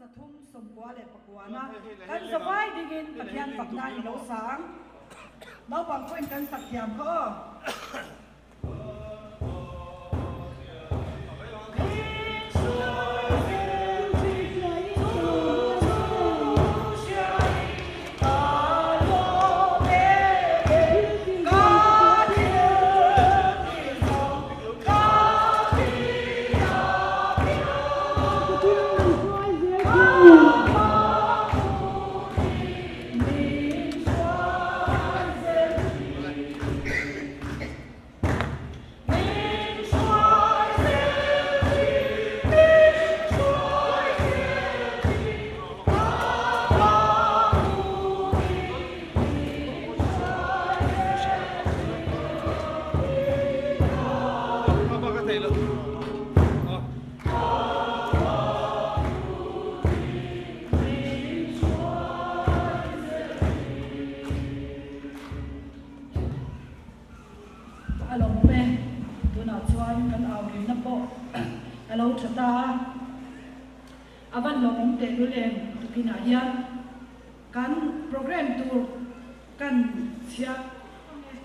349 na kan zavai dingin Pathian fakna i lo sang. Naupang pawhin kan sak thiam kha aw. A lo awm e, tunah chuan kan au rinna pawh a lo tha ta a, a van lawmawm tehlul em tukinah hian kan programme tur kan chhiat ang e.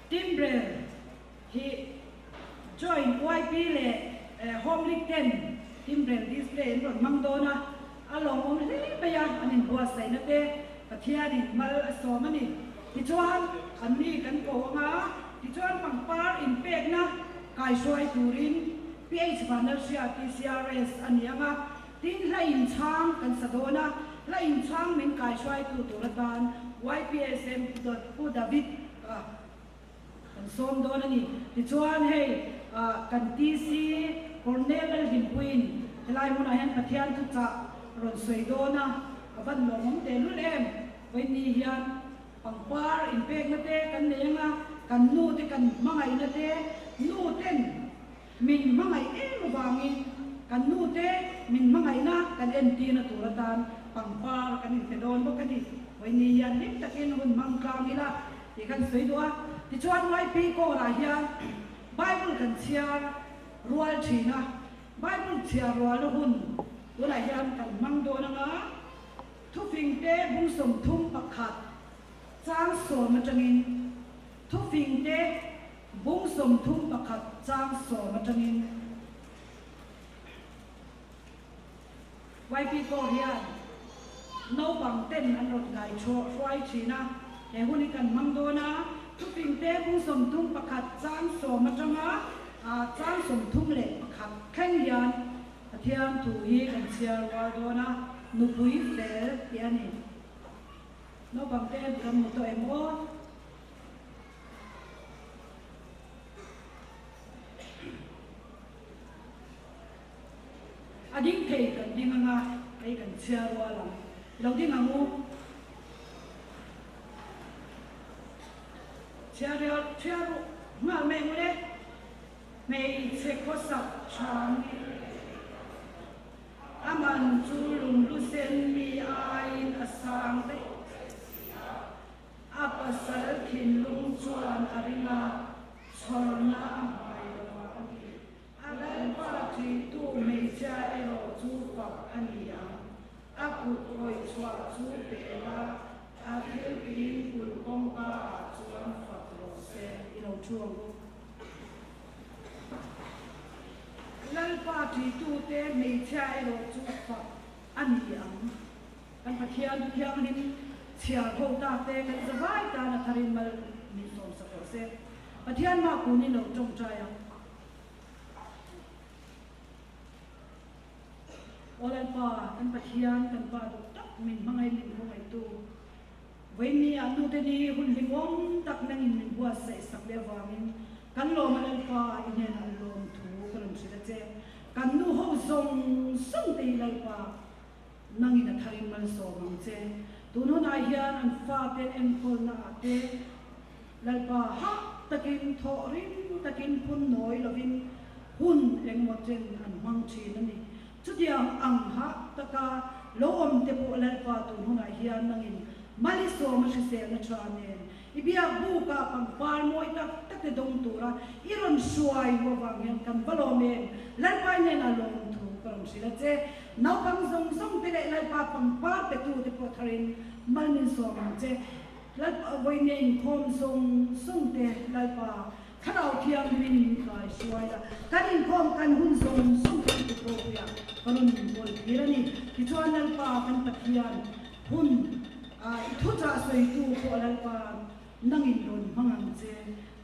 Timbrel hi join YP leh Home League ten Timbrel display an rawn hmang dawn a, a lawmawm hle mai a, an inbuatsaihna te Pathianin mal a sawm a ni. Tichuan, anni kan ko ang a, tichuan pangpar inpekna kaihruai turin PH Vanlalhria TCRS a ni ang a, Tin, hla inchhang kan sa dawn a, hla inchhang min kaihruaitu tur atan YPSM Pu David ka kan sawm dawn a ni. Tichuan hei kan TC Cornel Lalhlimpuiin helai hmunah hian Pathian thuchah rawn sawi dawn a, a van lawmawm tehlul em? Vawiinni hian pangpar inpekna te kan nei ang a, kan nu te kan hmangaihna te, nu ten Min hmangaih em avangin kan nute min hmangaihna kan entirna tur atan pangpar kan inpe dawn bawk a ni. Vawiini hian hlim takin hun hmang tlang ila tih kan sawi duh a. Tichuan YP Kawrah hian Bible kan chhiar rual thin a, Bible chhiar rualna hun tunah hian kan hmang dawn anga thufingte bung 31 chang sawm atangin thufingte Bung 31 chang sawm atangin YP pawh hian naupang ten an rawn ngai hruai thin a, he hun hi kan hmang dawn a, thufingte bung 31 chang sawm atanga chang 31 thleng hian Pathian thu hi kan chhiar rual dawn a, nupui fel tih a ni. Naupang ten kan hmu tawh em aw? A ding thei kan ding anga hei kan chhiar rual ang. Lo ding ang u. Chhiar rial chhiar ruh nghal mai ang u le. Hmeichhe khawsak tha ni. A man chu lunghlu sen mi aiin a sang daih si a. A pasal thinlung chuan a ring a, chhawrna a hmai lo a a ti. A lalpa ṭihtu hmeichhia erawh chu fak a ni ang. A kut khawih chhuah chu pe la, a thil tiin kulh kawngka ah chuan fak rawh se. I lo thu ang u. Lalpa ṭihtute hmeichhia erawh chu fak a ni ang. Kan Pathian Thianghlim chhiar ho tak te kan zavai tan a tharin mal min sawm sak rawh se. Pathian mah kunin lo tawngtai ang. Aw Lalpa, kan Pathian, kan Pa duh tak min hmangaih min khawngaihtu. Vawiinni ah nute ni hun hlimawm tak nangin min buatsaih sak leh avangin kan lawm a Lalpa i hnenah lawm thu ka rawn hrilh a che. Kan nu ho zawng zawng te hi Lalpa Nangin a tharin malsawm ang che. Tun hunah hian an fate enkawlna ah te Lalpa hah takin thawh ring takin phun nawi lovin hun engemaw chen an hmang thin a ni. Chutiang ang hah taka lo awm te pawh Lalpa tun hunah hian nangin malisawm a hriselna tha nen i biak bukah pangpar mawi tak tak te dawng tura i rawn hruai luh avang hian kan va lawm em? Lalpa i hnenah lawmthu ka rawn. rawn hrilh a che. Naupang zawng zawng te leh Lalpa pangpar pe tu te pawh tharin mal min sawm ang che. Lalpa vawinia inkhawm zawng zawng te Lalpa Thlarau Thianghlimin min kai hruai la, kan inkhawm kan hun zawng zawng te i ropuiah ka rawn inkawl tir a ni. Tichuan Lalpa kan Pathian hun i thuchah sawitu pawh Lalpa nangin rawn hmang ang che.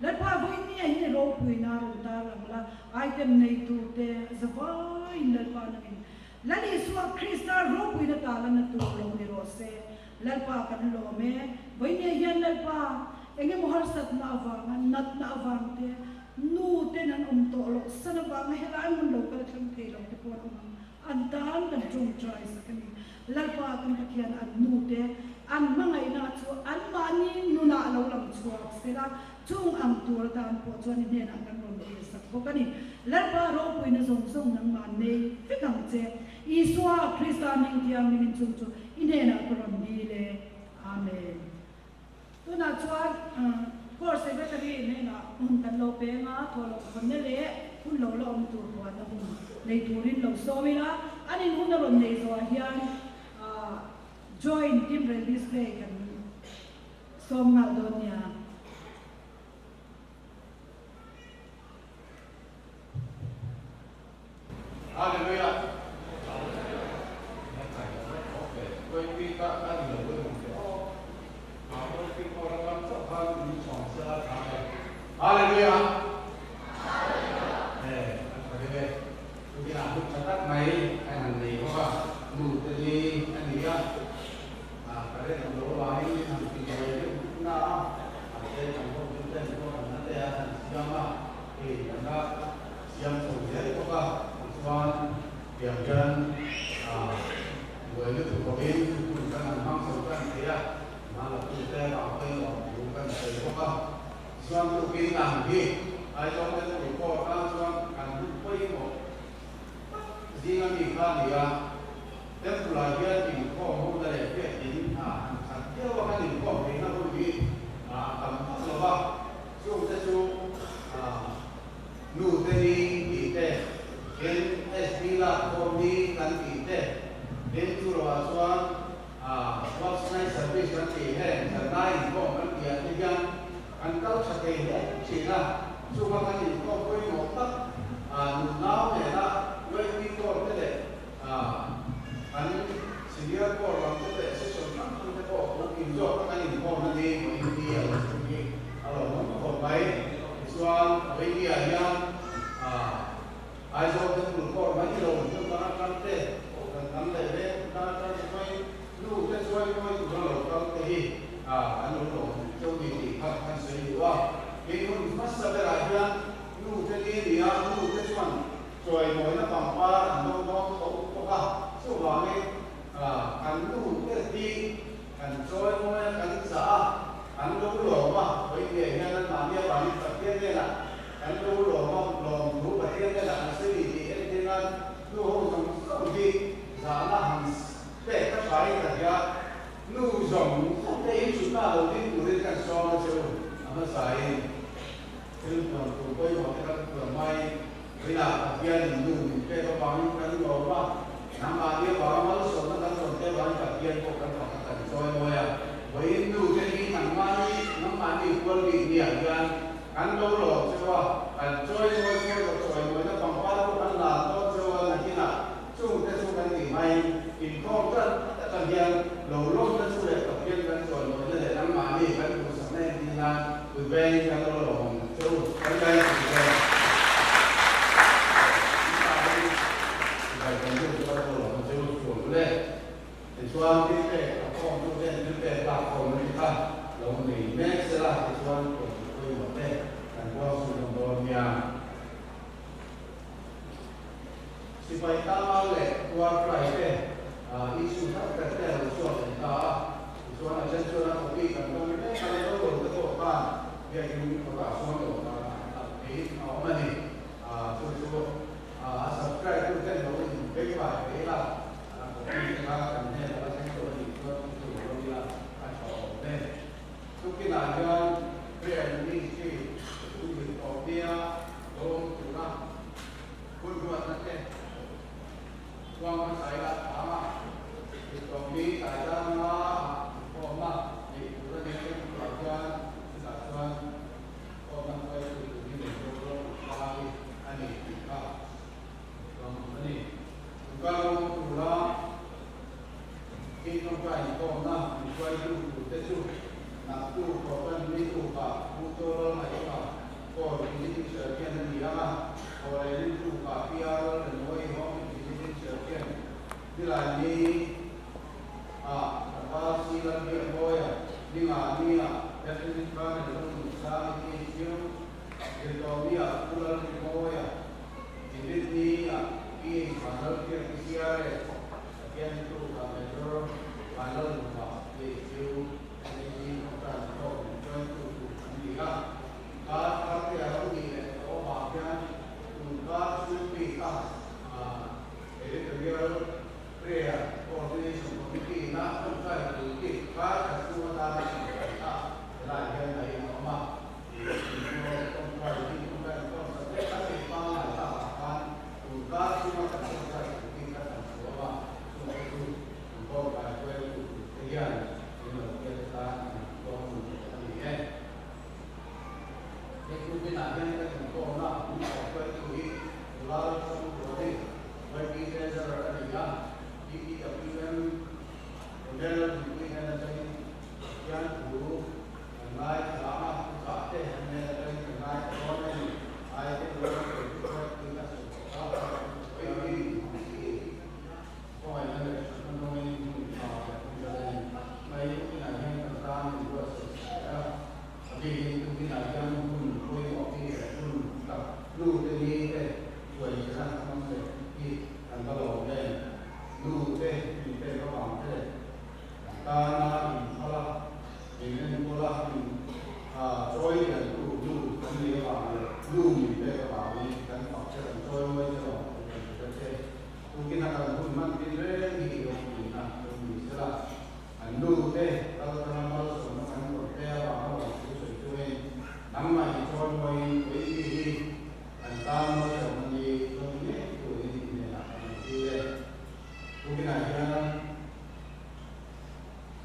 Lalpa vawinia hi ropuina rawn tarlang la, item neitu te zavaiin Lalpa nangin Lal Isua Krista ropuina tarlanna tur lo ni rawh se. Lalpa kan lawm e. Vawinia hian Lalpa engemaw harsatna avanga, natna avang te, nu ten an awm tawh loh san avanga helai hmun lo kal thleng thei lo te pawh an awm ang. An tan kan tawngtai sak a ni. Lalpa kan Pathian an nu te an hmangaihna chu anmahni nunah lo lang chhuak sela, chung ang tur atan pawh chuan i hnenah kan rawn dil sak bawk a ni. Lalpa ropuina zawng zawng nangmah nei vek ang che. Isua Krista hming thianghlimin chung chu i hnenah ka rawn dil e. Amen. Tunah chuan Court Secretary hnenah hun kan lo peng a, thawhlawm khawnna leh hun lo la awm tur buaina hun nei turin lo sawm ila, an in hun a rawn nei zawhah hian Joint Team Rel Display kan sawm nghal dawn nia. Hallelujah! Hallelujah! Siam chho zel bawk a, tichuan tiang hian buai lutuk lovin hun kan han hmang chho tan thei a, hmalaktu te vang pawhin lawm thu kan sawi bawk a. Tichuan tukin ang hi Aizawl Temple Court ah chuan kan hun pawimawh tak zinga mi kha a ni a, Temple ah hian inkhawm huna leh biakin han khat viau a kan inkhawm theihna hun hi a tam vak lo va, chungte chu Nu te ni tih te, tin SB lak khawm ni kan tih te, tin chu rawhah chuan What's Night Service kan tih heng zanlai inkhawm kan tih ah te hian kan kal tha thei hle thin a, chunga kan inkhawm pawimawh tak nunau nena UNP Corps te leh kan Senior Corps lam te leh Section hrang hrang te pawh puk inzawk a kan inkhawmna ni vawiin ni a lo thleng hi a lo awm khawp mai. Tichuan Vawinia hian Aizawl Temple Court mai ni lo hmun dang atang te Kohhran dang leh veng hmun dang atang te pawhin nu te chuai mawi tura lo kal te hi an lo lawm cheu ni tih kha kan sawi duh a. Tin hun hmasa berah hian nu te ni a ni a, nu te chuan Chawimawina pangpar an lo dawng tho bawk a, chuvangin kan nu te hi kan chawimawi a, kan zah a, an lo lawm a, vawiin hian an mahni avangin Pathian hnenah kan lo lawm a, lawmthu Pathian hnenah kan sawi ni tih entir nan nu ho zawng zawng hi zahna han pek ka tha in ka hria, nu zawng zawng te in chutna lo ding turin kan sawm a che u, a hmasain. Thil puan tur pawimawh te kan puan mai. Rinah Pathianin nu min pek avangin kan lawm a, nangmahni avanga malsawmna kan rawn te avangin Pathian pawh kan fak a, kan chawi mawi a. Vawiin nu te hi nangmahni, nangmahni hual bik niah hian kan lo lawm cheu a, kan chawi mawi chawi rawh, chawi mawina pangpar pawh kan lan dawn cheu a, nakinah chungte chu kan tih hmain inkhawm tan atang hian lo lawmna chu leh Pathian kan chawi mawina leh nangmahni kan duhsakna entir nan kut vengin kan lo lawm ang cheu kan kai tih te Sipai kan duh chu kan lo lawm ang cheu chuan le. Tichuan thil pek a khawm tu ten thil pek lak khawm a ni kha lo nei mek sela tichuan kawm pawimawh te kan buang chhunzawm dawn nia. Sipai tlangau leh war cry te issue hrang ber te a lo chhuak leh ta a, tichuan a then chuan a copy kan dawng mek a, la dawng lo te pawh khan biakin kawtah sawn lo tak theihin a awm a ni. Chu chu a subscribe tu ten lo in verify thei ila, a copy te kha kan hnen a la thleng lo a nih chuan chu chu lo dawng ila a tha awm e. Tukinah hian prayer ministry hun hlim tawp nia lo awm tura hun ruatna te. Nilai ni ah Tapa Si Lalbiakmawia, Ninga ni ah Lieutenant Colonel Lalnunsangi PHU, Zirtawmi ah Pu Lalrimawia, Inrinni ah PH Vanlalpiaki CRS, Pathian tu ah Major Vanlalnunga PHU, NAG Conference pawh min join tu tur an ni a. Kar thar te a lo nih leh tawh avang hian tun kar chhung bik a Editorial Prayer Coordination Committee ina tawngtai tur bik kar khat chhung atana tawngtai kha helai hian a in a awm a. Tun tawngtai hi tawngtai an tawn sak vek a hei pangngai takah khan tun kar chhunga kan tawngtai tur bik kha kan chhuah a, chungte chu kan tawngtai hruaitu tur te hian min lo hriat atan an dawn a ni e. He Kuminah hian kan inkhawmna min thawhhruaitu hi Lal Changtuani, YP Treasurer a ni a, DPWM General Mipui hnen atangin Pathian thu kan ngaithla a, thuchah te an hnen atangin kan ngaithla dawn a ni. Ai te chu ram sawi chu hruaitu in a sawi tawh a, Khawngaihna leh thatna dawngin hmun tha leh hmun zalen mai inah hian kan tan in buatsaih sak leh a. A bikin tukinah hian hun pawimawh hi leh hun tak nu te ni te chuai chhana hmang leh hi kan va lawm em. Nu te min pek avang te leh kan tana inphal a, min enkawl a, min chawi liantu nu kan nei avang leh nu min pek avangin kan fak che kan chawi mawi che lo kan hre che. Tukin a kan hun hman tin reng hi i awm tih a lo ni sela, an nu te kal atanga malsawmna kan rawn pe avanga rawn thu sawi chungin nangmah in chawimawiin ui mi hi kan tan malsawmna ni dawn ngei turin i hnenah kan rawn dil e. Tukinah hian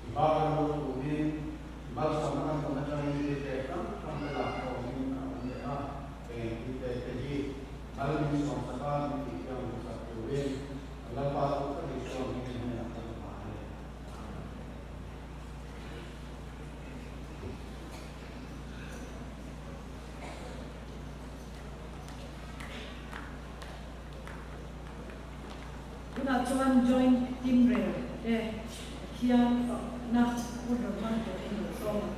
i ba kan lo tumin i malsawmna kan rawn atangin thil pek tam tam te lak khawmin a awm leh a, eng thil pek te hi Mal min sawmsak a, min tih hian hmuhsak turin ka Lalpa chu ka Isua hmingin hnenah ka la hman a ni. Tunah chuan Joint Team Rel te Pathian fakna hun rawn hmang turin lo sawm ang.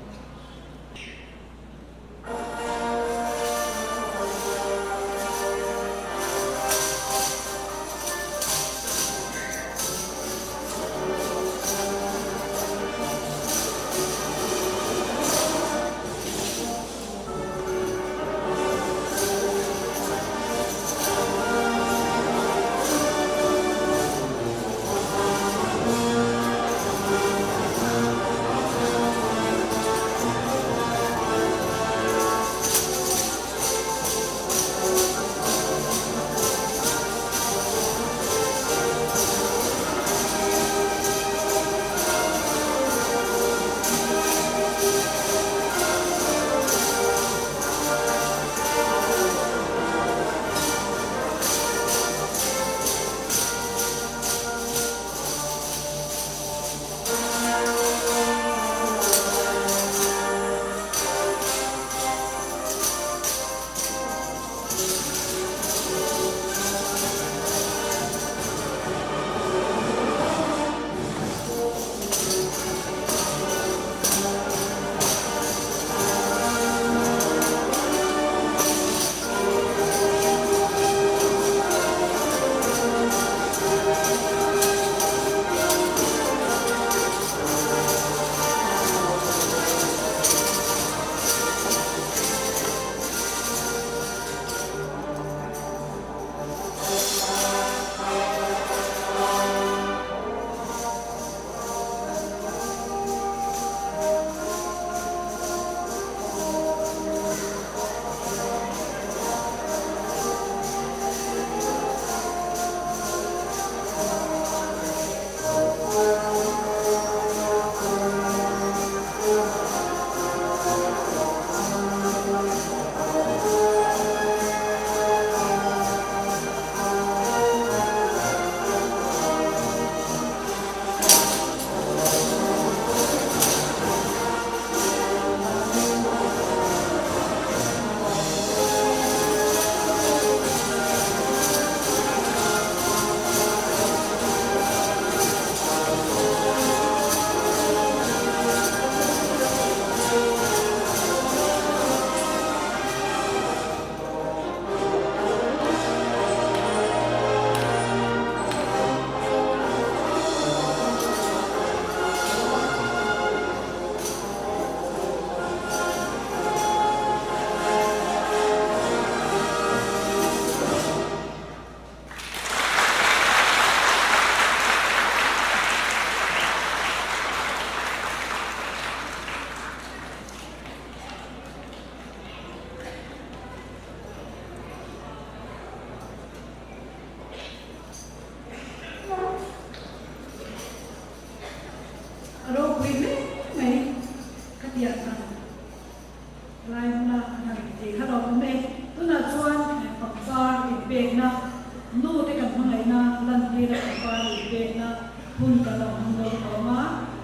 pekna hun kan lo hmang dawn hlawm a,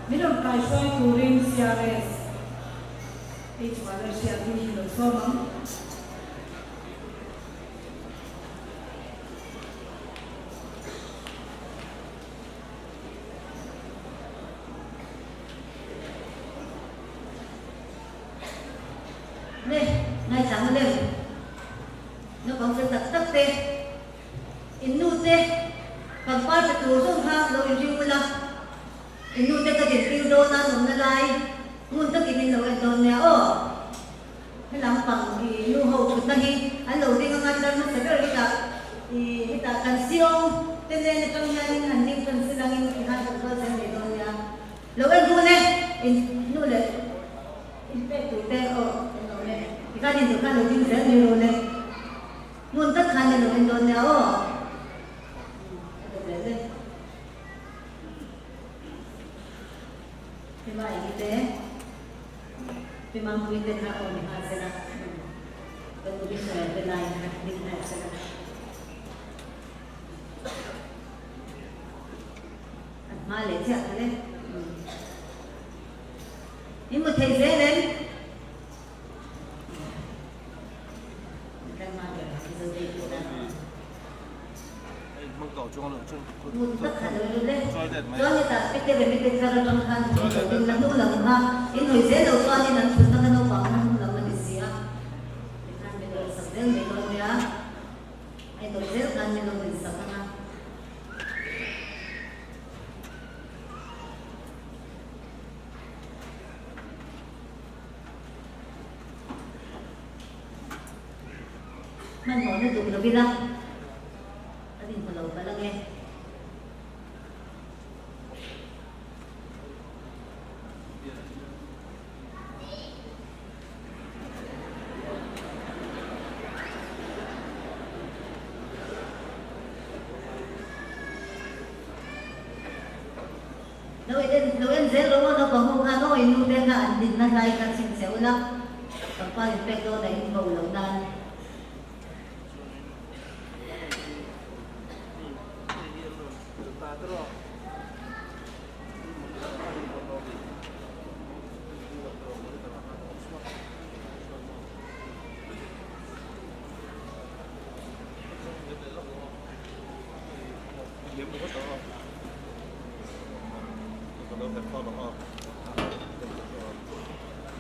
min rawn kaihruai turin CRS H Malaysia hi lo sawm ang. Le, ngaithla ang lem. Naupang fel tak tak te, in nu te pangpar pe tur zawng kha lo inring ula, in nu te ka dintir dawn a nawmna lai ngun takin in lo en dawn nia aw. Helam pang i nu ho thutna hi an lo ding anga tlar hmasa ber hetah i hetah kan siawng te nen atang hianin han ding tan se langin i han kan kal zel mai dawn nia. Lo en run e, in nu leh in pek tur te aw en lo e, tikhan in duh khan lo ding zel mai run e, ngun tak khan in lo en dawn nia aw. A dawt zel e. Pima eng te, Pima mui te kha aw ni nghal sela, kan commissioner te line kha ding nghal sela. An hma leh chiah kha le. In mu thei zel em? Kan hma ber hi zo dei tih na. Ngun tak khan lo lut e. Chuan hetah pite remi te thar atang khan in lo ding la hnung lam kha in hawi zel lo chuanin an thutna kha naupang kha hnung lam a ni si a. Tikhan min rawn sak zel mai dawn nia. A inawm zel khan min lo din sak ang a. Hmanhmawh lutuk lo ila kan inhmu lo palh ang e. Lo en lo en zel rawh aw naupang ho khan aw in nu te kha an dinna hlai kha chhin che ula pangpar in pek dawn a in bo loh nan.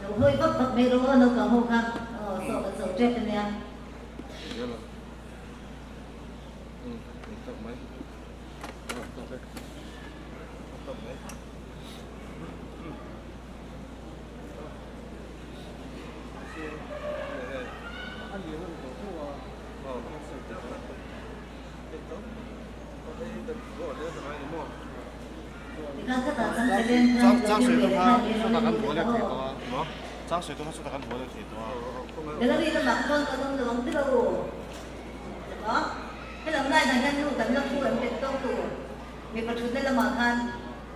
Lo hawi vak vak mai rawh aw naupang ho kha aw saw kan zo tep ania. Gallery lamah chuan kan awm lo ang tilo a, helam line ah hian nu kan la thu an bet tawk tur mipa thutna lamah khan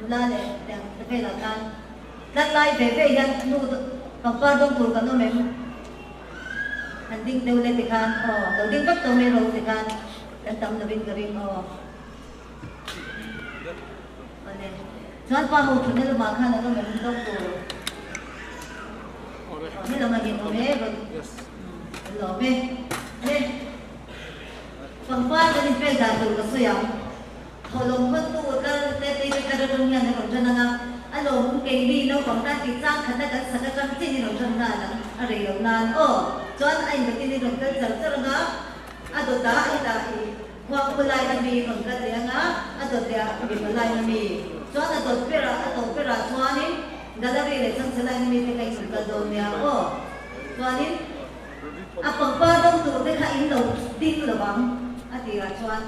nula leh tiang te velah khan tlar lai ve ve hian nu pangpar dawng tur kan awm em han ding deuh le tikhan aw lo ding vak tawh mai rawh u tikhan kan tam lovin ka ring aw. Awle. Chuan pa ho thutna lamah khan an awm em dawk tur. He lamah hian awm e rawn an lawm e. Le. Pangpar kan inpek dan tur ka sawi ang. Thawhlawm khawntu tlar te te te tlar atang hian an rawn tan ang a. A lawmawm keini naupang tan tih chang khatna kan sak atang chin i rawn tan nghal ang a rei loh nan aw. Chuan a invatin i rawn kal char char ang a. A dawtah hetah i Khuang khua laina mi rawn kal leh anga, a dawt leh ah mipa laina mi. Chuan a dawt berah, a tawp berah chuanin gallery leh changchhe laina mi te kha in rawn kal dawn nia aw. Chuanin a pangpar dawng tur te kha in lo ding lo ang a tirah chuan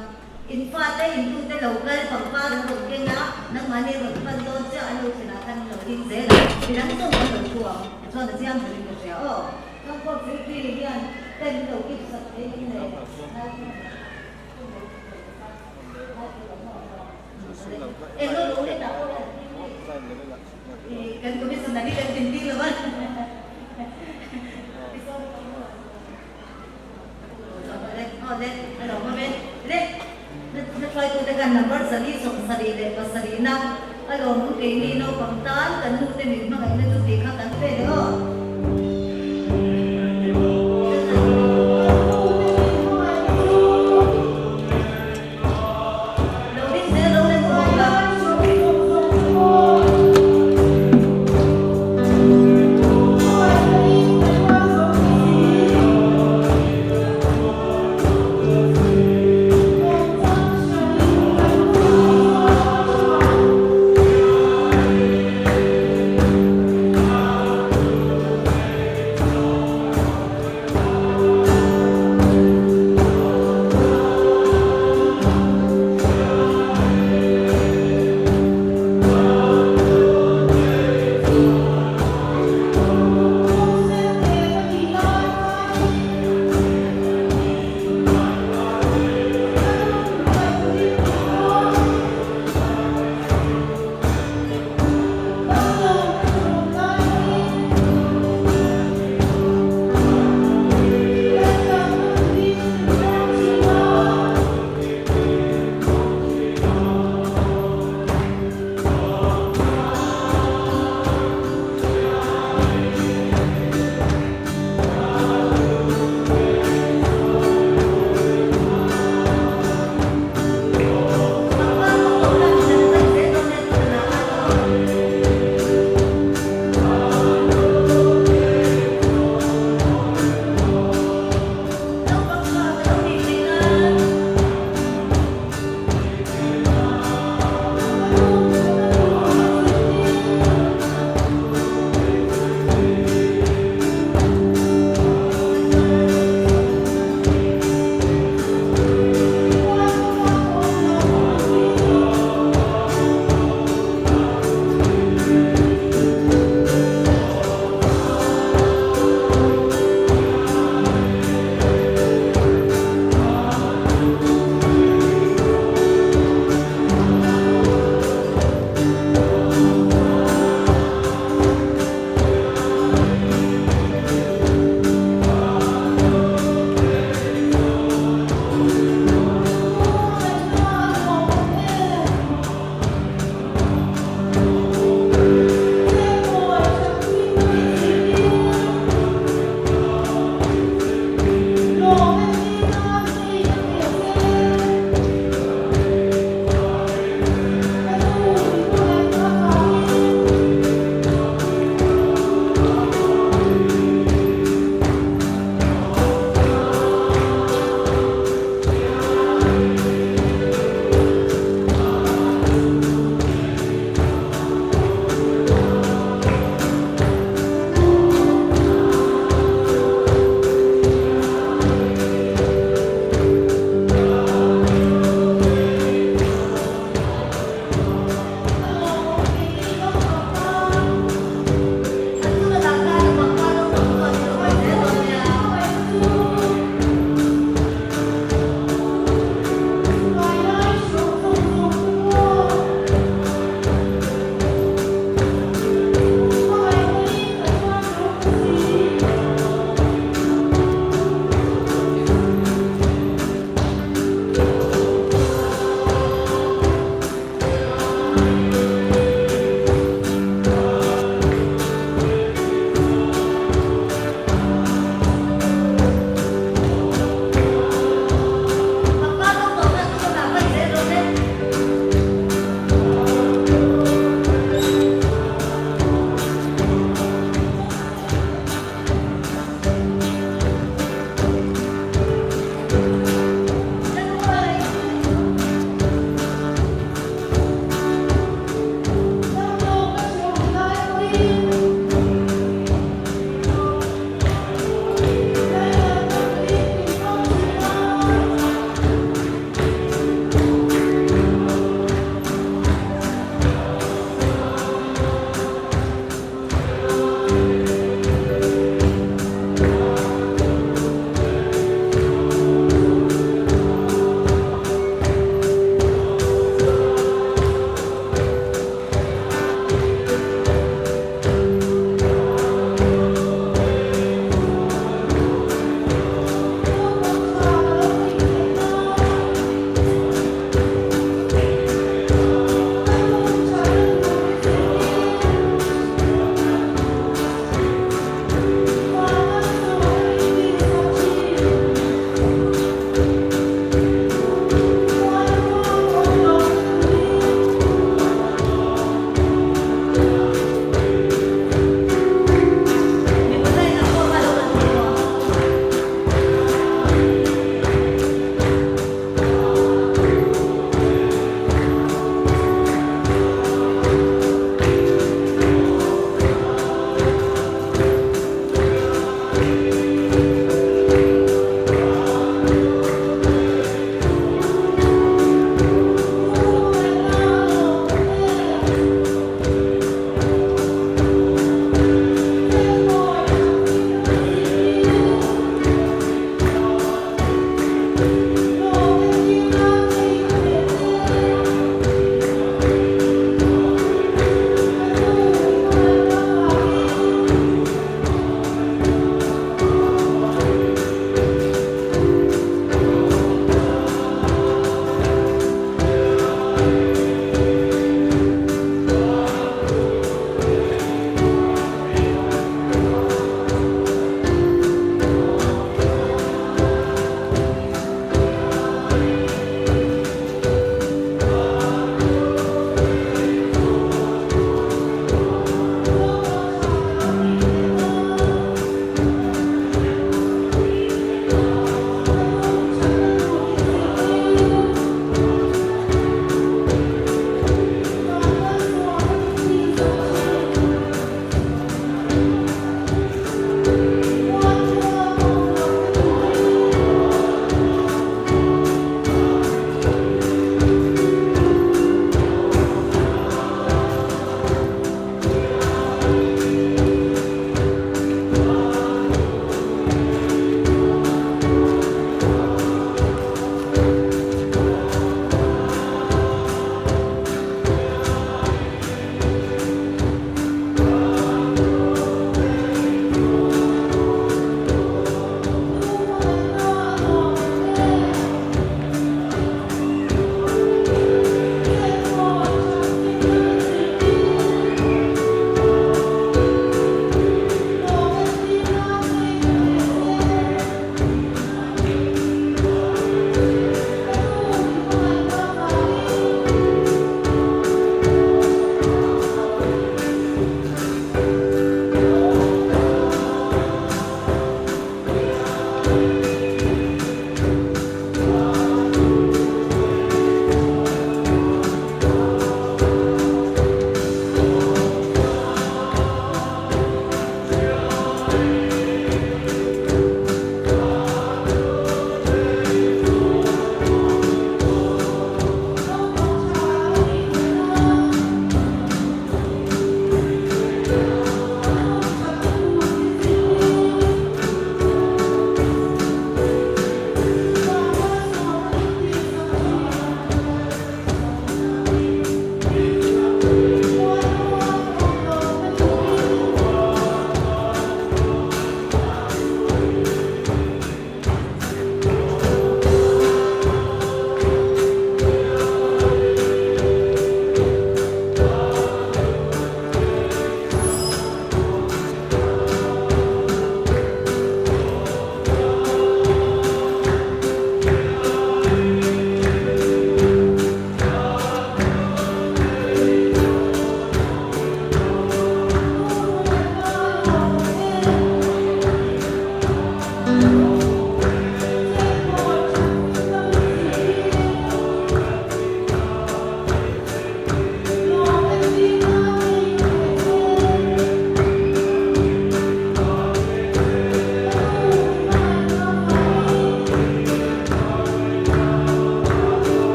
in fate in tute lo kal pangpar an rawn keng a, nangmahni rawn pan dawn chiah an lo thlenah khan in lo ding zel a, midang zawng an lo thu ang. Chuan a chiang berin ka hria aw. Transport Secretary hian tent lo kip sak thei in leh kan commissioner hi kan din ding lo a le Hla hruaitute khan number 477 na a lawm keini naupang tan kan nute min hmangaihna chu tih kha kan pe leh aw. Lo ding zel lo le maw la.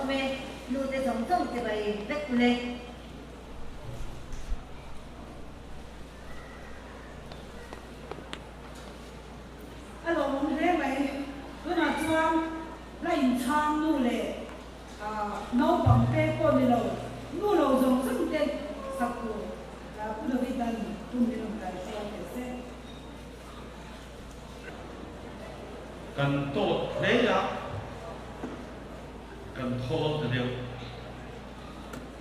lawmawm e, nu te zawng zawng chibai vek ule. A lawmawm hle mai. Tunah chuan la inchhang nu leh naupang te pawh ni lo, nu lo zawng zawng te sak tur Pu David an hun min rawn kai hruai teh se. Kan tawt hle a, kan thawl ta deuh.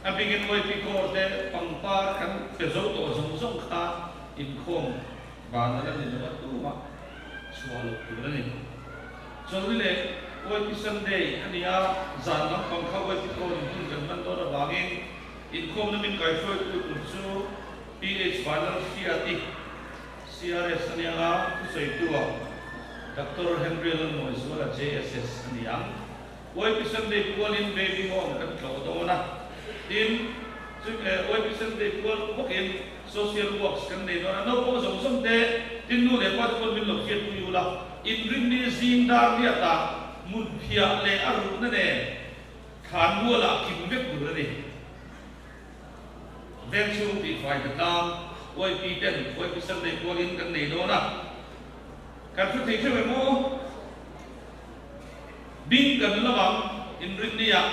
A bikin Uaipi Kawr te pangpar kan pe zo tawh zawng zawng kha inkhawm van a la ni lo a, tumah chhuah loh tur a ni. Chawlhni leh Uaipi Sunday a ni a, zan lampang kha Uaipi Kawr in hun kan hman dawn avangin inkhawmna min kaihruaitu tur chu PH Vanlalhriati, CRS a ni ang a, thusawitu ah Doctor Henry Lalmawizuala, JSS a ni ang. YP Sunday pualin Baby Home kan tlawh dawn a, tin, chu YP Sunday pual bawkin Social Works kan nei dawn a, naupang zawng zawng te, tin nu leh pa te pawn min lo hriatpui ula, inrinni zing dar riatah mut phiah leh a ruhna nen thlan mualah kim vek tur a ni. Veng chhung tihfai hna tlang YP ten YP Sunday pualin kan nei dawn a, kan hre thei theuh em aw? Hming kan lam ang, inrinniah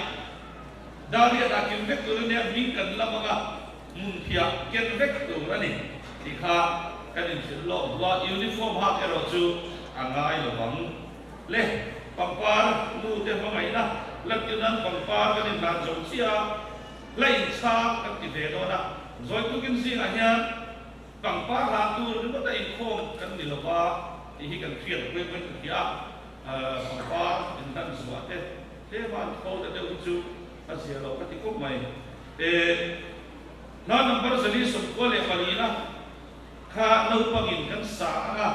Dariat ah kim vek tur a nia, hming kan lam ang a, hmun phiah ken vek tur a ni tih kha kan inhrilh lawk duh a, uniform hak erawh chu a ngai lo vang. Le, pangpar nu te hmangaihna lantir nan pangpar kan inhlan zo chiah a, la inchhang kan ti ve dawn a, zawi tukin zingah hian pangpar hlan tur ringawt a inkhawm kan ni lo va tih hi kan hriat pui pawhin ka hria a. Pangpar inhlan zuah te tlema an thawl ta deuh hi chu a zia lo ka ti khawp mai. Hla number 194 na kha naupangin kan sa ang a,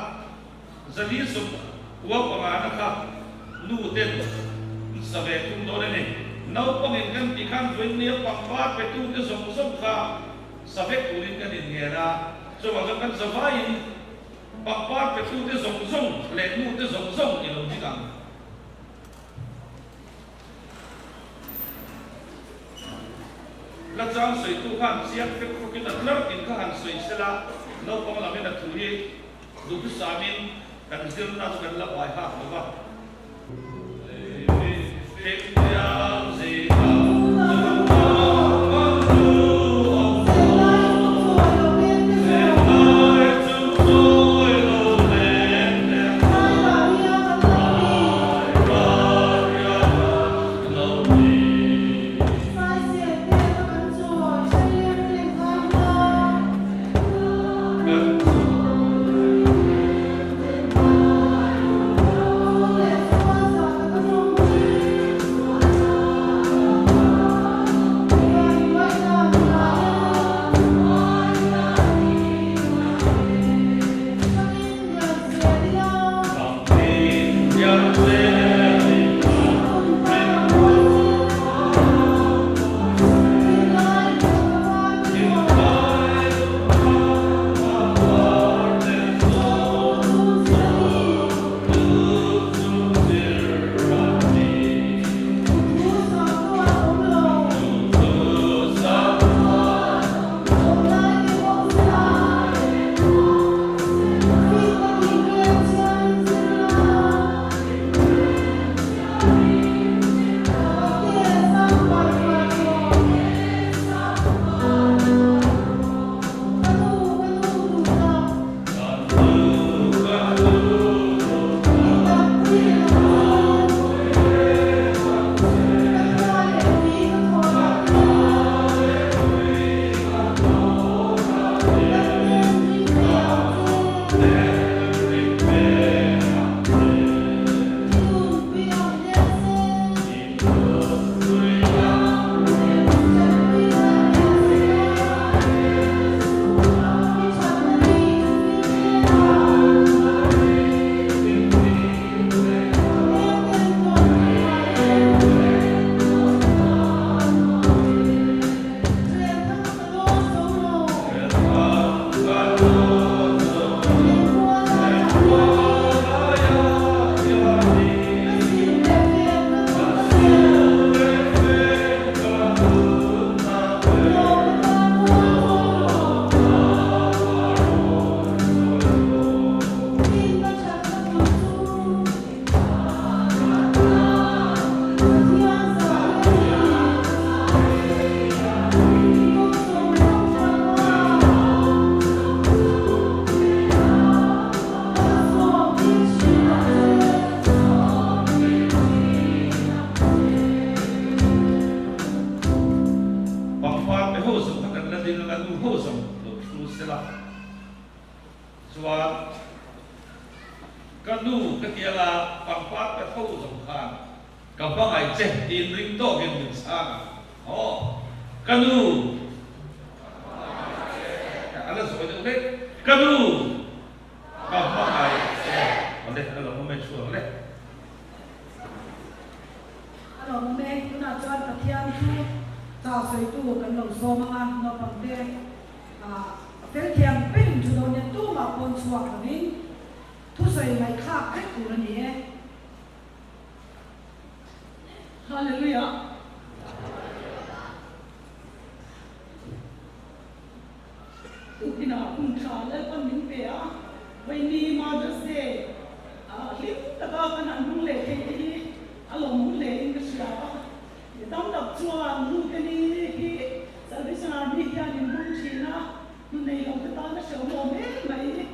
195 na kha nu ten an sa ve thung dawn a ni. Naupangin kan tih khan vawiin pangpar petu te zawng zawng kha sa vek turin kan inngen a, chuvang chuan kan zavaiin Pangpar petute zawng zawng leh nute zawng zawng i lo ding ang. La chang sawitu khan chiang fek fawkin a tlar tin kha han sawi sela, naupang lamin a thu hi duhtusamin kan zirna chu kan la bai hak lo va. Nu ho zawng lo thu sela chuan ka nu ka ti anga pangpar pe tho zawng khan ka hmangaih che tiin ring tawkin min chhang ang. Aw ka nu a la zawi deuh hlek ka nu ka hmangaih che awle a lo awm e chhuak le. A lo awm e, tunah chuan Pathian chu chau sawitu kan lo sawm ang a, naupangte a fel thiam berin thu dawn nia tumah pawn chhuak lovin thusawi ngaihthlak vek tur a ni e. Hallelujah. Tukinah hun tha Lalpan min pe a, Vaini Mother's Day ah hlim taka kan han hmang leh thei te hi a lawmawm hle in ka hria a. Mi tam tak chuan nu te ni hi Salvation Army hian in hmang thin a, nu nei lo te tan a hrehawm awm em mai.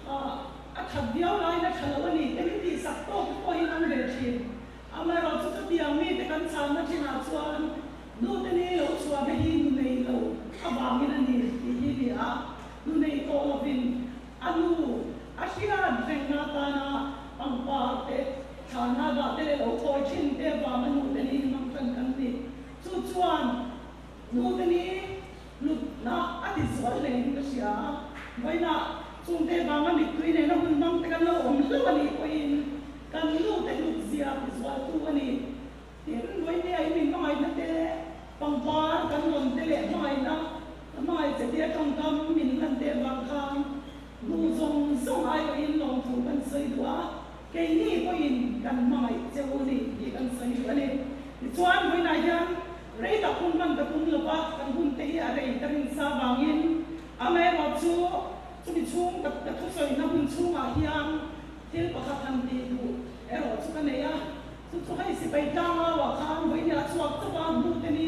A that viau laiin a tha lo a ni te min tihsak tawk te pawh hi an awm ve thin. Amaherawhchu chu chutiang mite kan chhanna thinah chuan nute ni lo chhuahna hi nu nei lo avangin a ni tih hi ni a, nu nei tawh lovin a nu a hriat rengna atana pangpar te, thlana dah te leh lo khawi thin te avanga nute ni hi hmang tan kan ni. Chu chuan nute ni hlutna a ti zual hlein ka hria a, vawiinah chungte vanga mittui nena hun hmang te kan lo awm hlauh a nih pawhin kan nute hlut zia ti zualtu a ni. Tin, vawinia i min hmangaihna te, pangpar kan rawn te leh hmangaihna ka hmangaih che tia tawngkam min hlan te vang khan nu zawng zawng aiawhin lawmthu kan sawi duh a, keini pawhin kan hmangaih che u ni tih kan sawi duh a ni. Tichuan, vawiinah hian Rei tak hun hman ka tum lo va, kan hun te hi a rei ka rinsa vangin amaherawh chu chumi chhung ka ka thusawina hun chhungah hian thil pakhat han tih duh erawh chu ka nei a, chu chu hei sipai tlangauah khan vawinia chhuak chauh a hnu te ni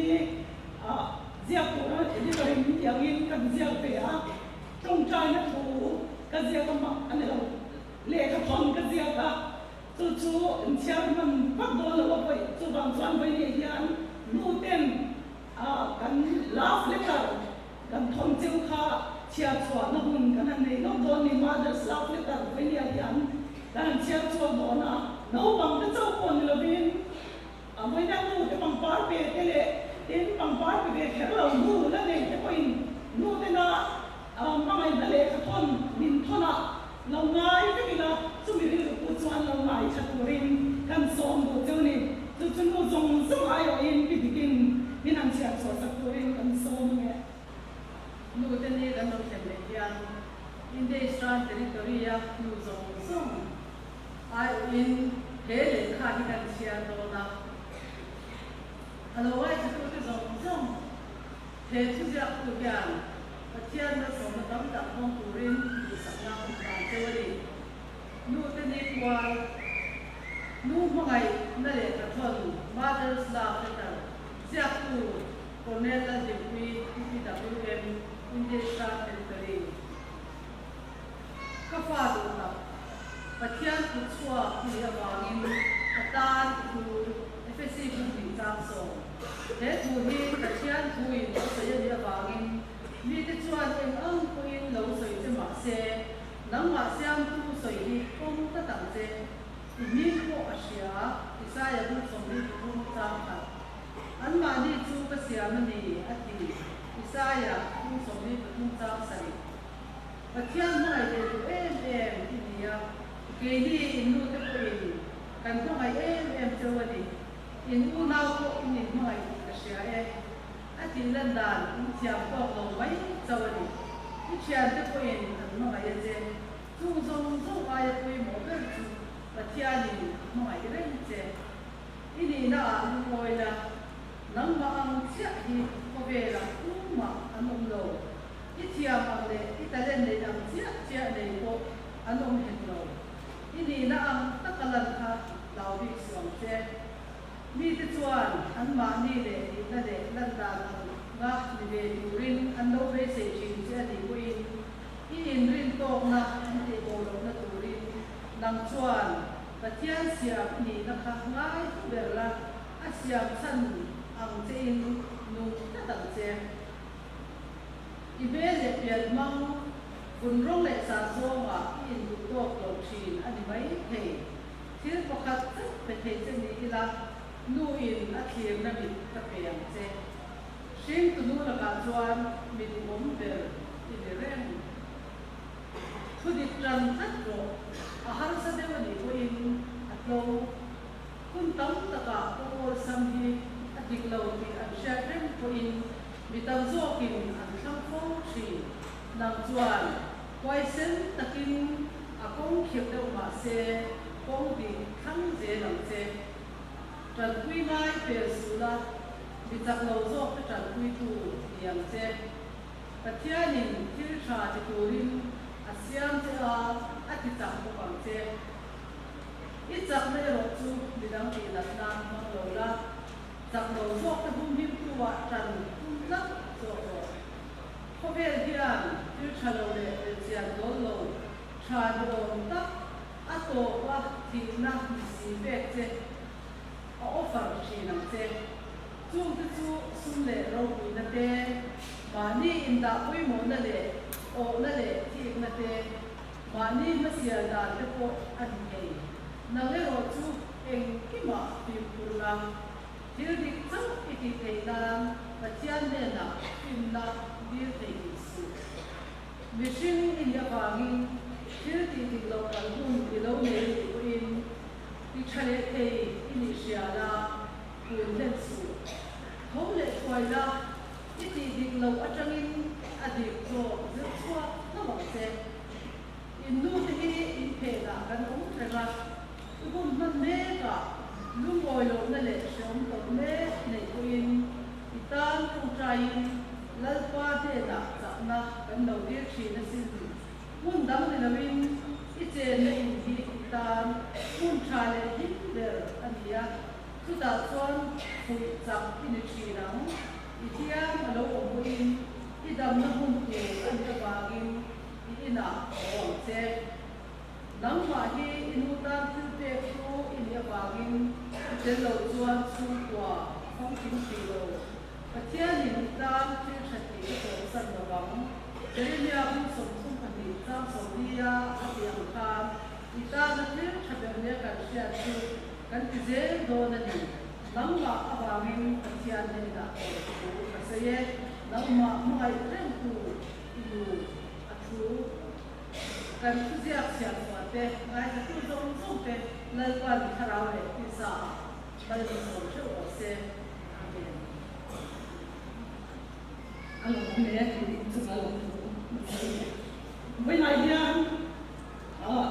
ah ziak tura editor in min tih angin kan ziak ve a, tawngtaina thu ka ziak a mah a ni lo, lehkha thawn ka ziak a. Chu chu inchhiar hman vak dawn lo a pawi. Chuvang chuan vawiin hian nu ten kan love letter kan thawn cheu kha chhiar chhuahna hun kan han nei lawk dawn ni. Mother's love letter vawiin hian kan han chhiar chhuak dawn a. Naupang te chauh pawh ni lovin vawiina nu te pangpar pe te leh tin pangpar pe ve kher lo nu la nei te pawhin nu tena hmangaihna lehkha thawn min thawn a. Lo ngai vek ila, chumi rilru pawh chuan lo ngai tha turin kan sawm duh cheu ni. Chu chu nu zawng zawng aiawhin pi dikin min han chhiar chhuah sak turin kan sawm ang e. Nu te ni kan lo thlen leh hian India Eastern Territory-a nu zawng zawng aiawhin he lehkha hi kan chhiar dawn a. A lo ngaithlatute zawng zawng he thuziaktu hian Pathian malsawmna tam tak hmang turin duhsakna a hlan cheu a ni. Nu te ni kual, Nu hmangaihna leh Pathawn, Mother's Love Letter, ziaktu Colonel Lalhlimpuii, PPWM, India Eastern Territory. Ka fa duh tak, Pathian kut chhuak i nih avangin ka tan i thu Efesi bung hnih chang sawm. He thu hi Pathian thuin a sawi a nih avangin mite chuan eng ang pawhin lo sawi che mah se, nangmah siamtu sawi hi pawm tlat ang che. I hming pawh a hria, Isaia bung 23 chang khat. Anmahni chu ka siam a ni, a ti, Isaia bung 43 chang sarih. Pathian hmangaih leh duh em em i ni a, keini in nute pawhin kan hmangaih em em cheu a ni. In unau pawh in inhmangaih tih ka hria e. A tih lan dan in thiam tawk lo mai chauh a ni. I thiante pawhin an hmangaih a che. Chung zawng zawng aia pawimawh ber chu Pathianin a hmangaih reng che. I nihna ah lungawi la, nangmah ang chiah hi khawvelah tumah an awm lo. I thiam ang leh i talent neih ang chiah chiah nei pawh an awm hek lo. I nihna ang taka lan kha hlau bik suh ang che. Mite chuan anmahni leh nihna leh lan dan ang nga ni ve turin an lo beisei thin che a nih pawhin i inrin tawkna an tih bo lohna turin nang chuan Pathian siam i nihna kha ngai hu ber la, a siam chhan ang chein nung tlat ang che. I hmel leh pian hmang, vun rawng leh zan zawngah i induh tawk lo thin a ni mai thei. Thil pakhat chauh pe thei che ni ila, nu in a thlirna mit ka pe ang che. Hringtu nu lakah chuan mi duhawm ber i ni reng. Thu dik tan tlat rawh, a harsa deuh a nih pawhin a tlo. Hun tam takah kawng awlsam hi a dik lo tih an hriat reng pawhin mi tam zawkin an thlang fo thin. Nang chuan huaisen takin a kawng khirh deuh mah se kawng dik thlang zel ang che. Tanpui ngai pel suh la, mi chak lo zawkte tanpuitu ni ang che. Pathianin thil tha ti turin a siam che a, a ti chak bawk ang che. I chakna erawh chu midang tih nat nan hmang lo la, chak lo zawkte humhimtu ah tan tum tlat zawk rawh. Khawvel hian thil tha lo leh belchian dawl lo tha ni awm tak a tawpa thihna ni si pek che a offer thin ang che. Chungte chu sum leh ropuina te, mahni indah pawimawhna leh awhna leh thikna te, mahni hmasial dan te pawh a ni thei. Nang erawh chu engkimah fimkhur la, thil dik chauh i tih theih nan Pathian hnenah finna dil thei duh suh. Mihring i nih avangin thil tih dik loh kal hun i lo nei a nih pawhin ti tha leh thei i nih hria la, Kun hlen suh. Tho leh thuai la, i tih dik loh atangin a dik zawk zir chhuak hlauh ang che. In nu te hi in phenah kan awm reng a, i hun hman mekah lungawi lohna leh hreawm tawrh mek neih pawhin i tan tawngtaiin Lalpa hnenah chakna kan lo dir thin asin. Hmun dang ni loin i chenna in hi i tan hmun tha leh him ber a ni a. Chutah chuan fuih chak i ni thin ang. I hliam a lo awm pawhin i damna hmun tur a nih avangin i inah haw ang che. Nangmah hi i nu tan thil pek chu i nih avangin i tel lo chuan chhungkua a famkim thei lo. Pathianin i tan thil tha tih ka tawpsan lo vang. Jeremia hmun 32 chang 40-a a tih ang khan i tana thil tha ber nia kan hriat chu Kan ti zel dawn a ni. Nangmah avangin Pathian hnenah tawh thu ka sawi e. Nangmah hmangaih rengtu i nu a thu. Kan thuziak chhiahchhuah te, ngaithla-tu zawng zawng te Lalpan thlarau leh tisa ah mal min sawm theuh rawh se. Amen. A lo awm e tih chu ka lo thu mai e. Vawiinah hian ah.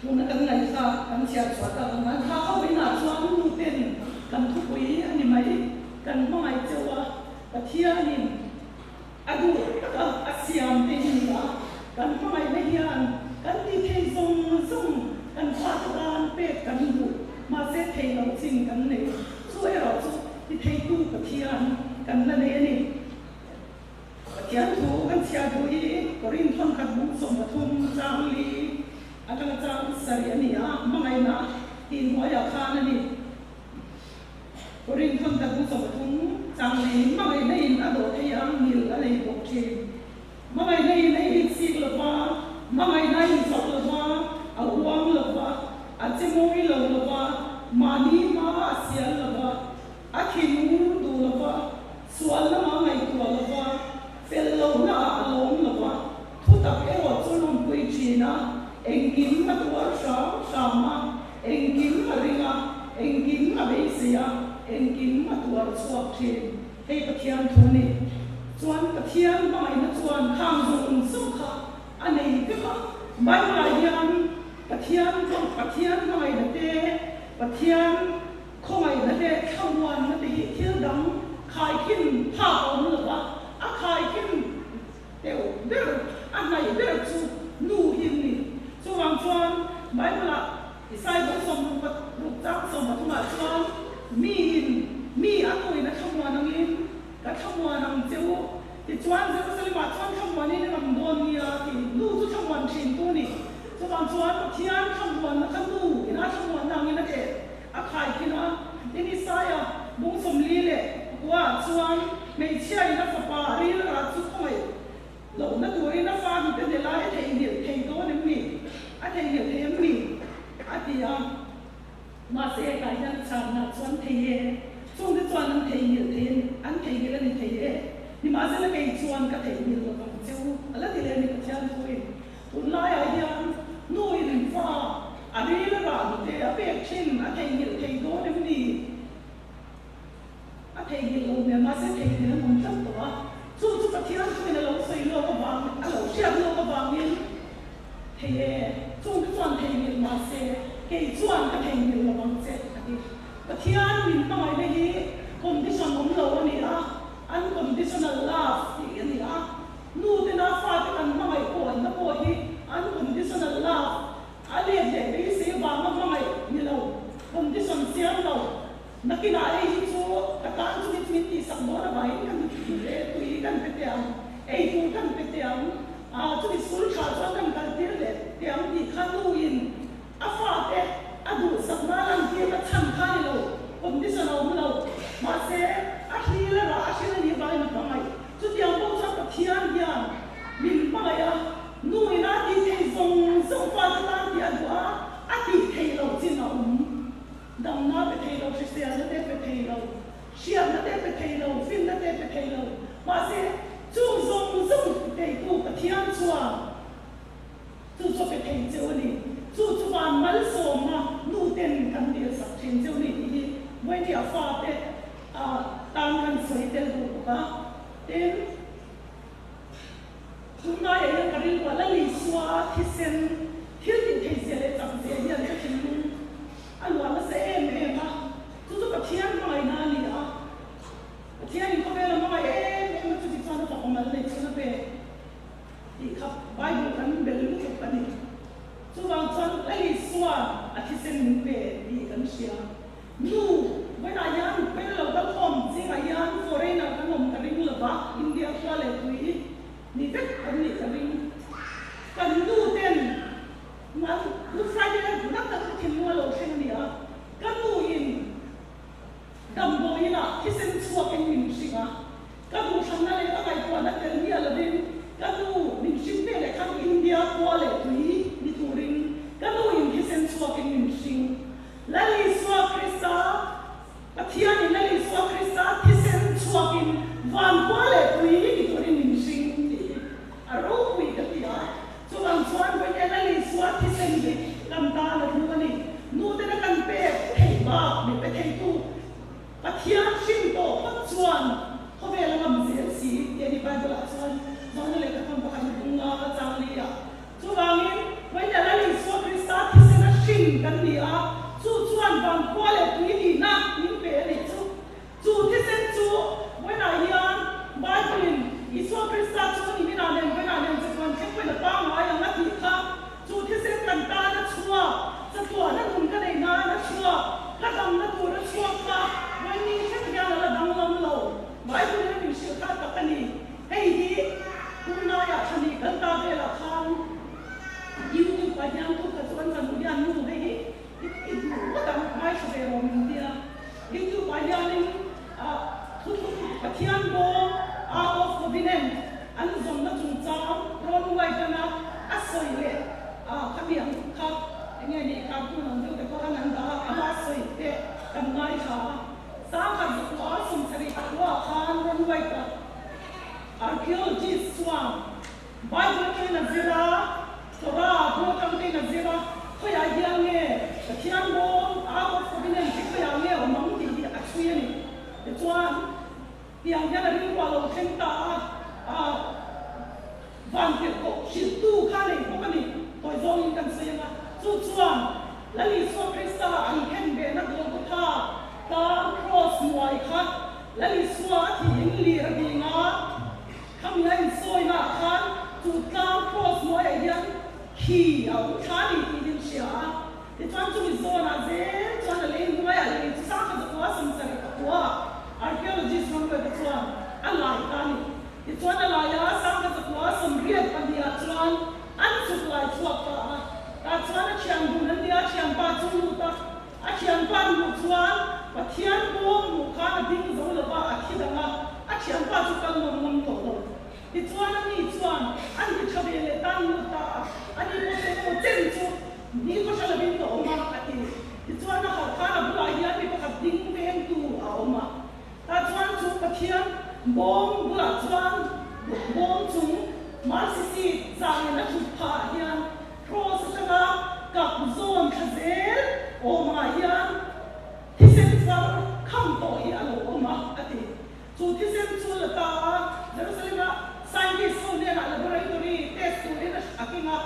Tuna kan ngaihthla kan chhiar chhuah tak ang an thla ho inah chuan nu ten kan thupui a ni mai, kan hmangaih cheu a, Pathianin a duh taka a siam te hi ni a, kan hmangaihna hian kan ti thei zawng zawng kan fate tan pek kan duh, mahse thei lo chin kan nei, chu erawh chu ti theitu Pathian kan la nei a ni. Pathian thu kan chhiar duh hi Korin thawnkhat bung 13 chang li atanga chang sarih a ni a, hmangaihna tih hnuaiah khan a ni. Korin thawnkhat bung 13 chang li hmangaihna in a dawh thei a, ngil a nei bawk thin. Hmangaihna in a insik lo va, hmangaihna a inzawk lo va, a uang lo va, a che mawi lo lo va, mahni hma a sial lo va, A thinur duh lo va, sual lama ngaihtuah lo va, fel lohna ah a lawm lo va, thutak erawh chu lawmpui thin a, engkim a tuar hram hram a, engkim a ring a, engkim a beisei a, engkim a tuar chhuak thin. Hei Pathian thu ni. Chuan Pathian hmangaihna chuan khang zawng zawng kha a nei vek a. Bible ah hian Pathian Pathian hmangaihna te, Pathian Khawngaihna leh thlamuanna te hi thil dang khaikhin phak a awm lo va, a khaikhin deuh ber, a hnaih ber chu nu hi an ni. Chuvang chuan Bible-ah Isai bawk 66 chang 13 ah chuan, Miin mi a nuin a thlamuan angin ka thlamuan ang che u, tichuan Jerusalem-ah chuan thlamuanin in awm dawn nia tih nu chu thlamuan thin tu a ni. Chuvang chuan Pathian thlamuanna kha nu ina thlamuanna angin a teh. A khaikhin a, tin Isaia bung Pakua chuan hmeichhia in a fapa ril rah chu khawngaih lohna turin a fa hnute hne lai a theihnghilh thei dawn em ni? A theihnghilh thei em ni? A ti a. Mahse hetah hian chhanna chuan thei e. Chungte chuan an theihnghilh thei a ni, an theihnghilh a ni thei e. Nimahsela kei chuan ka theihnghilh lo vang che u, a la ti leh a ni Pathian thuin. Tunlaiah hian nu in fa a ril rah hnute a pek thin a theihnghilh thei dawn em ni? A theihnghilh lo hmel mahse theihnghilh an awm tlat tawh a, chu chu Pathian thuin a lo sawi lawk avang, a lo hriat lawk avangin thei e, chungte chuan theihnghilh mahse kei chuan ka theihnghilh lo ang che a ti. Pathian min hmangaihna hi condition awm lo a ni a, unconditional love tih a ni a, nu tena fate kan hmangaih pawhna pawh hi unconditional love a let leh beisei vanga hmangaih ni lo, condition siam lo. Nakinah ei hi chu ka tan chu mit min tihsak dawn avangin kan le tui kan pe teh ang, ei tur kan pe teh ang, ah chumi sul tha chuan kan kal tir leh teh ang tih kha nuin a fate a duhsakna lantir a chhan kha ni lo, condition a awm lo. Mahse, a hril a rah a hril a nih avangin a hmangaih. Chutiang pawh chuan Pathian hian min hmangaih a, nuin a tih theih zawng zawng fate tan tih a duh a, a tih theih loh chin a awm. Damna pe thei lo, hriselna te pe thei lo, hriatna te pe thei lo, finna te pe thei lo. Mahse, chung zawng zawng teitu Pathian chuan chu chu pe thei cheu a ni. Chu chu van malsawmna nu ten kan dilsak thin cheu ni tih hi Vawini a fate tan kan sawi tel duh bawk a. Tin, tunlaiah hian ka rilruah Lalisua thisen thil tih thei zia leh chak zia hian ka thinlung A luah nasa em em a, chu chu Pathian hmangaihna a ni a. Pathianin khawvel a hmangaih em em a, chuti chuan a fapa mal nei chhun a pek tih kha Bible kan bel lutuk a ni. Chuvang chuan Lali suan a thisen min pe tih kan hria. Nu, vawiinah hian pel lo kal khawm zingah hian foreigner kan awm ka ring lova, India khua leh tui ni vek kan nih ka ring. Kan nu ten Ngan, Good Friday a nat tak chu thinlung a lo thleng a ni a, ka nu in damdawiin ah thisen chhuak in min hring a, ka duhthlanna leh ka ngaihtuahna tel miah lovin ka nu min hring ve leh khan India khua leh tui ni turin ka nu in thisen chhuak in min hring. Lal Isua Krista, Pathian in Lal Isua Krista thisen chhuak in van khua leh tui ni turin min hring tih hi a ropui ka ti a. Chuvang chuan vawiin Lal Isua thisen hi kan tan a hlu a ni. Nutena kan pek theih bak min pe theitu Pathian hrim tawh phawt chuan khawvel a ngam zel si tih a ni Bible-ah chuan Johana lehkhathawn pakhat na bung nga chang li ah. Chuvangin vawiin Lal Isua Krista thisen a hrim kan ni a, chu chuan vankhua leh tui nihna min pe a nih chu. Chu thisen chu vawiinah hian Bible-in Isua Krista chu ni minah nen vawiinah nen chatuan thleng pawhin a pangngai ang a tih kha, chu thisen kan tan a chhuak, chatuahna nun ka neih nan a chhuak, ka damna tur a chhuak kha vawiin ni thleng hian a la danglam lo. Bible-in a min hrilh kha tak a ni. Hei hi tunlaiah thla nih kal ta velah khan YouTube-ah hian thukhat chu kan fanu hian nu hei hi I duh ngawt ang, ngaithla ve rawh min tia. YouTube ah hianin thuthlung Pathian bawm, Ark of Covenant, an zawnna chungchang rawn uaitana a sawi leh khami ang kha enge ni cartoon ang deuh te pawh khan an dah a, ama sawi te kan ngaithla a. Sangkhat zakua 70 pakua ah khan rawn uaita archaeologist chuan Bible atangin a zir a, Torah bu atang tein a zir a, khawiah hian nge Pathian bawm, Ark of Covenant hi khawiah nge awm ang tih hi a chhui a ni. Tichuan, tiang hian a rilru a lo thleng ta a, ah, vantirhkoh hrilhtu kha a nei bawk a ni, tawi zawngin kan sawi ang a. Chu chuan Lal Isua Krista an khen behna Golgotha tlang Cross hnuai kha Lal Isua a thihin lir a ding a, Khami a insawina ah khan chu tlang cross hnuaiah hian khi a awm thla a ni tih in hria a. Tichuan chumi zawnah zel chuan a lei hnuaiah lei chu sangkhat zakua 70 pakua archaeologist ram ruaite chuan a lai ta a ni. Tichuan a lai a sangkhat zakua 82 ah chuan an chhuk lai chhuak ta a. Tah chuan a thian dun an nia, a thianpa chu lut a. A thianpa luh chuan Pathian bawm luh khan a ding zo lova a thi daih. Bawm bulah chuan bawm chung Mercy seat zangin a thut phah hian Cross atanga kap zawn thla zel awmah hian thisen far kham tawh hi a lo awm a, a ti. Chu thisen chu la ta a, Jerusalem-a scientist ho hnenah laboratory test turin a keng a.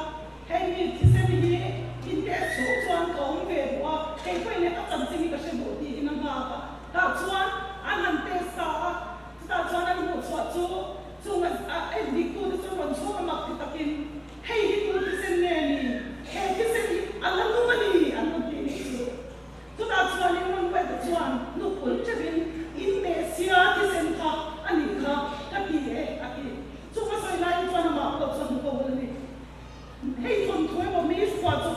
Hei mi thisen hi in test chhung chuan ka awm ve duh a, kei pawhin he ka chanchin hi ka hre duh tiin a nghak a. Tah chuan an han test ta a, chutah chuan an hmuhchhuah chu chung a endiktute chu rawn chhuak a mak ti takin, Hei hi tu thisen nge ni? He thisen hi a la nung a ni an rawn tih nih chu. Chutah chuan in rawn wet chuan nupui teuhin in Messia thisen kha a nih kha ka ti e a ti. Chung a sawi laiin chuan amah pawh chuan hmu ko a ni. Hei thawnthu emaw mi chhuah chu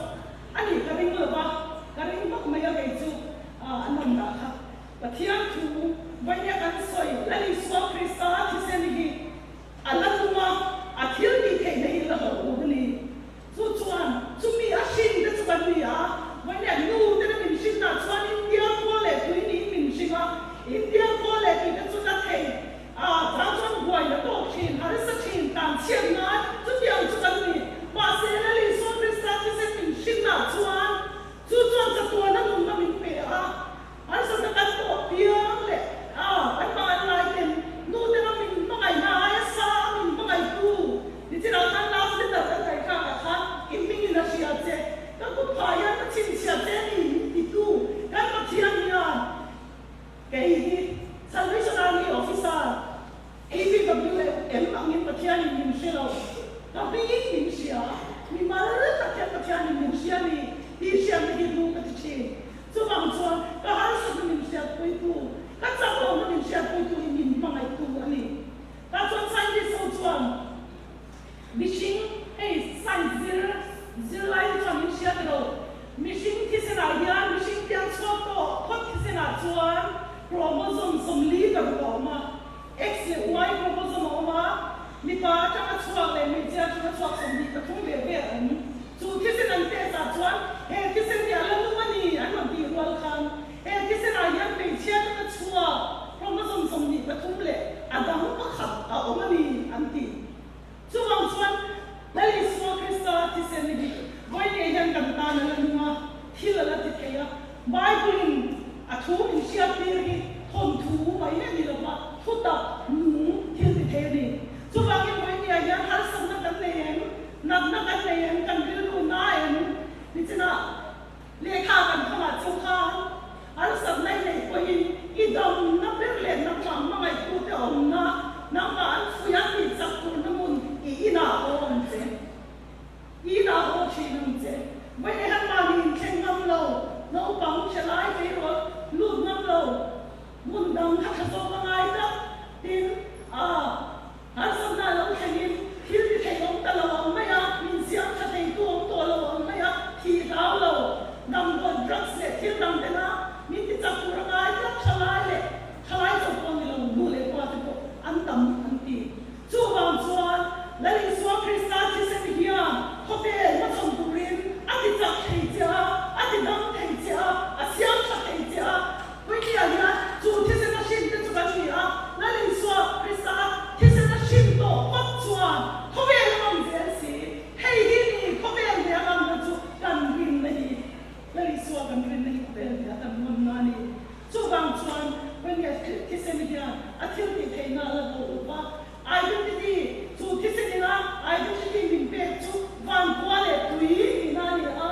a nih ka ring lo va, ka ring vak mai a kei chu an rawn dah kha. Pathian thu vawinia kan sawi Lal Isua Krista thisen hi a la tum a, a thil tih theihna hi la hlauh tur a ni. Chu chuan chumi a hrin te chu kan ni a, vawinia nu te na min hrin ah chuan India khua leh tui niin min hring a, India khua leh tui te chu la thei a, chang chuan buaina tawk thin, harsa thin, tan chhiat ngai, chutiang chu kan ni. Mahse Lal Isua Krista thisen min hrin ah chuan chu chuan chatuana nunna min pe a, Harsatna kan tawh piang leh a, kan hmangaih lai ten nu te ram min hmangaihna aia sang min hmangaihtu ni chinah khan last letter kan ngaihthlak ah khan i hmingin a hria che, ka kut phah hian ka chhinchhiah che ni min titu kan Pathian hian kei hi Salvation Army Officer APWM angin Pathianin min hre lo, ka hmingin min hria, mi mal tak hian Pathianin min hria ni tih hriatna hi hnu ka ti thin. Chuvang chuan ka harsatna min hriatpuitu, ka chaklohna min hriatpuitu hi min hmangaihtu a ni. Tah chuan scientist ho chuan mihring, hei science zir zirlai te chuan min hria ti lo, mihring thisenah hian mihring piang chhuak tawh phawt thisenah chuan chromosome 40 ka ruk a awm a, X leh Y chromosome a awm a, mipa atanga chhuak leh hmeichhia atanga chhuak 23 ve ve a awm. Chu thisen an test ah chuan he thisen hi a la nung a ni an rawn tih rual khan he thisen ah hian hmeichhia atanga chhuak chromosome 23 leh a dang pakhat a awm a ni an ti. Chuvang chuan Lal Isua Krista thisen hi vawi ngei hian kan tan a la nung a, thil a la ti thei a. Bible in a thu min hriat tir hi thawnthu mai a ni lova, thutak nung thil ti thei a ni. Chuvangin vawi ngei hian harsatna kan nei em? Natna kan nei em? Kan rilru na em? Nichinah lehkha kan thawngah chu khan harsatna i neih pawhin i damna ber leh nangmah hmangaihtute awmna, nangmah an fuih a tih chak turna hmun i inah haw ang che. I inah haw thin ang che. Vawiin hian mahni inthleng ngam lo, naupang hre lai tleirawl lut ngam lo, hmun dang kha tha zawk a ngai tak tin a. Harsatna lo thlengin thil ti thei awm ta lo ang mai a, min siam tha theitu awm tawh lo ang mai a, thih hlau lo, damdawi, drugs leh thil dang tena min ti chak tur a ngai tlat thalai leh thalai chauh pawh ni lo, nu leh pa te pawh an tam an ti. Chuvang chuan Lal Isua Krista thisen hian khawvel hmachhawn turin a ti chak thei che a, a ti dam thei che a, a siam tha thei che a. Puitia hian chu thisen a hrin te chu kan ni a, Lal Isua Krista thisen a hrin tawh phawt chuan khawvel a ngam zel si. Hei hi ni khawvel ve a ngamna chu kan rinna hi, Lal Isua kan rinna hi khawvel ve a kan ngamna a ni. Chuvang chuan Puitia thisen hian a thil tih theihna a la bo lo va, identity, chu thisen ina identity min pek chu van khua leh tui tihna a ni a.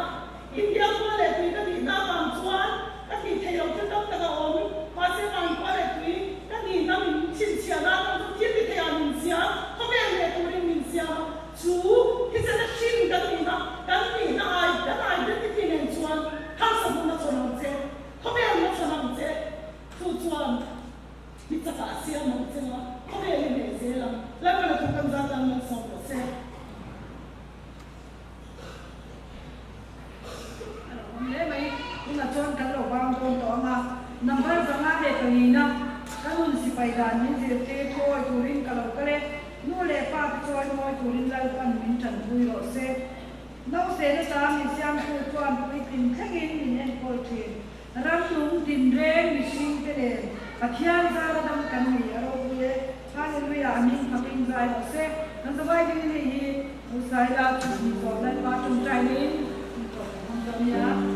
India khua leh tui ka nihna avang chuan ka tih theih loh thil tam tak a awm. Mahse van khua leh tui ka nihna min chhinchhiahna atang chu thil ti theiah min siam, khawvel leh turin min siam a. Chu thisen a hrin kan nihna, kan nihna ai, kan identity nen chuan harsatna chhawn ang che, khawvel na chhawn ang che. Chu chuan mi chakah a siam ang che nga, khawvel i nei zel ang. Lalpana thu kan zat tan malsawm rawh se. A lo awm hle mai. Tunah chuan kan lo bang dawn tawh ang a, number 504 na ka nun sipai dan min zirtir thuawi turin ka lo kal e, nu leh pa te chawi mawi turin Lalpan min tanpui rawh se. Nausena ta min siamtu chuan puitling thlengin min enkawl thin. Ram nung tinreng mihring te nen Pathian zara dam kan ni a ropui e. Biakpuiah a hming fakin zai rawh se. Kan zavai dingin hei hi Musaila chhunhnih zawh Lalpa tawngtai niin min tawp kan hmang dawn nia.